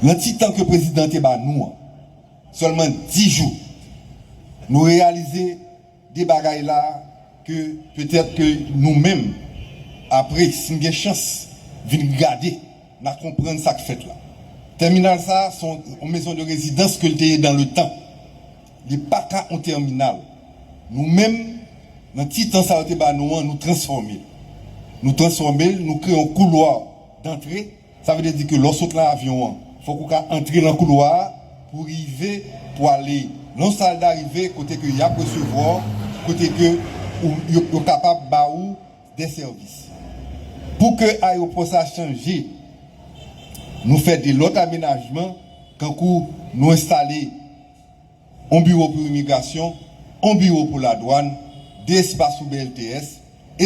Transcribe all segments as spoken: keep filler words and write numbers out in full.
Nan ti tan ke prezidan te ba nou an, sèlman dis jou, nou reyalize de bagay la ke petèt ke nou menm, apre, si n gen chans vin gade, n a konprann sa k fèt la. Tèminal sa a, se yon, yon maison de résidence ke l te ye dans le temps. Li pa ka yon tèminal. Nou menm, nan ti tan sa yo te ba nou an, nou transfòme l. Nou transfòme l, nou kreye yon koulwa dantre. Sa vle di ke lè w sot nan avyon an, fòk ou ka antre nan koulwa a pou rive, pou ale nan sal darive kote ke y ap resevwa w, kote ke ou, yo, yo kapab ba ou de sèvis. Pou ke ayewopò sa a chanje, nou fè de lòt amenajman, kankou nou enstale yon biwo pou imigrasyon, yon biwo pou ladwàn, de espas pou B L T S,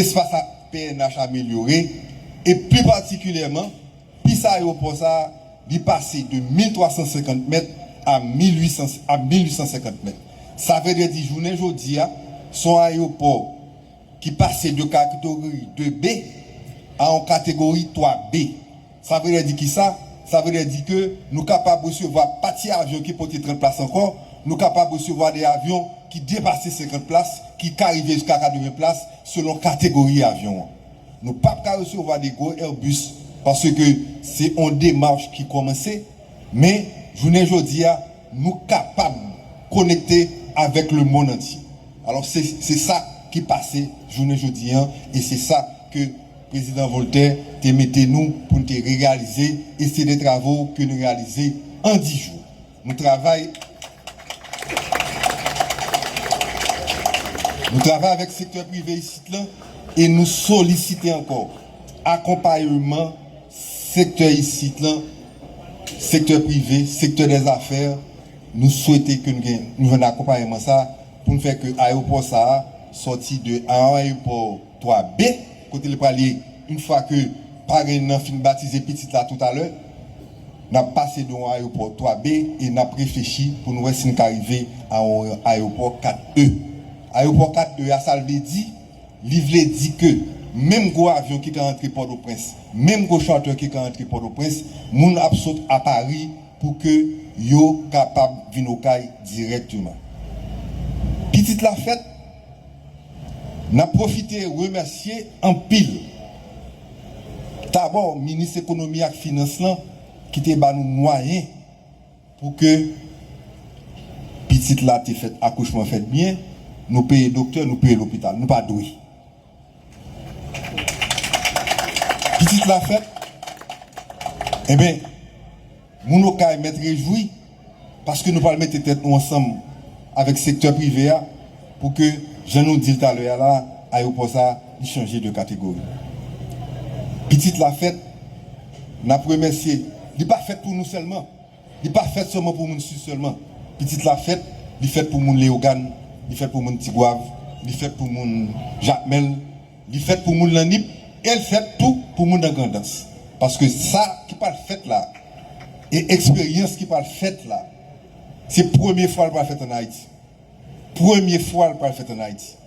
espas a P N H amelyore, e pi patikilyèman, pis ayewopò sa a, li pase de mil twa san senkant mèt a mil uit san, a mil uit san senkant mèt. Sa vle di jounen jodi a, se yon ayewopò ki pase de kategori de B a yon kategori twa B. Sa vle di kisa? Sa vle di ke nou kapab resevwa pa ti avyon ki pote trant plas ankò, nou kapab resevwa de avyon ki depase senkant plas, ki ka rive jiska katreven plas, selon kategori avyon an. Nou p ap ka resevwa de gwo Airbus, paske se yon demach ki kòmanse, men jounen jodi a, nou kapab konekte avèk lemonn antye. Alò, se, se sa ki pase jounen jodi a, e se sa ke Prezidan Voltaire te mete nou pou n te reyalize, e se de travo ke nou reyalize an dis jou. Nou travay, nou travay avèk sektè prive isit lan e nou solisite ankò akonpayman sektè isit lan, sektè prive, sektè dèzafè. Nou swete ke nou gen, nou jwenn akonpayman sa pou n fè ke ayewopò sa a sòti de a yon ayewopò twa B, kote li prale, yon fwa ke parenn nan fin batize pitit la toutalè, n ap pase de yon ayewopò twa B e n ap reflechi pou n wè si n ka rive a yon ayewopò kat E. Ayewopò kat E a, sa l vle di, li vle di ke menm gwo avyon ki ka antre Pòtoprens, menm gwo charter ki ka antre Pòtoprens, moun ap sot a Pari pou ke yo kapab vin Okay dirèkteman. Pitit la fèt, n ap pwofite remèsye anpil, dabò, minis ekonomi ak finans lan ki te ba nou mwayen pou ke pitit la te fèt, akouchman fèt byen, nou peye doktè, nou peye lopital, nou pa dwe. Pitit la fèt, enben, moun Okay mèt rejwi, paske nou pral mete tèt nou ansanm avèk sektè prive a pou ke, jan nou di l talè a la, ayewopò sa a, li chanje de kategori. Pitit la fèt, n ap remèsye, li pa fèt pou nou sèlman. Li pa fèt sèlman pou moun Sid sèlman. Pitit la fèt, li fèt pou moun Leyogàn, li fèt pou moun Tigwav, li fèt pou moun Jakmèl, li fèt pou moun Lannip, e l fèt tou pou moun nan Grandans. Paske sa ki pral fèt la, e eksperyans ki pral fèt la, se premye fwa l pral fèt ann Ayiti. Premye fwa l pral fèt ann Ayiti.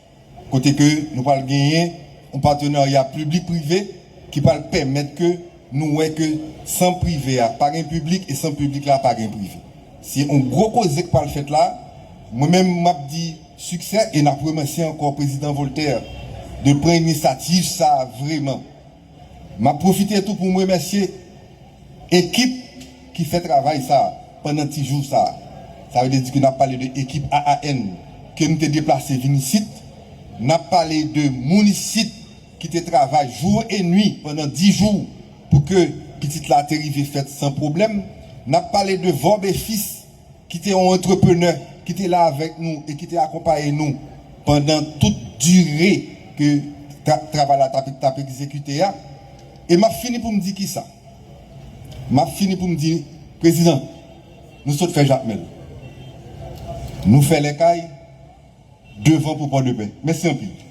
Kote ke nou pral genyen yon patenarya piblik prive ki pral pèmèt ke nou wè ke san prive a pa gen piblik e san piblik la pa gen prive. Se yon gwo koze k pral fèt la. Mwen menm, m ap di siksè e n ap remèsye ankò Prezidan Voltaire de pran inisyativ sa a vreman. M ap pwofite tou pou m remèsye ekip ki fè travay sa a pandan ti jou sa a. Sa vle di ke n ap pale de ekip A A N ke m te deplase vin isit. N ap pale de moun isit ki te travay jou e nwi pandan dis jou pou ke pitit la te rive fèt san pwoblèm. N ap pale de Vorbe Fils ki te yon antreprenè, ki te la avèk nou e ki te akonpaye nou pandan tout dire ke tra-, travay la t ap, t ap egzekite a. E m ap fini pou m di kisa? M ap fini pou m di, Prezidan, nou sot fè Jakmèl. Nou fè Lèkay, devan pou Pòdepè. Mèsi anpil.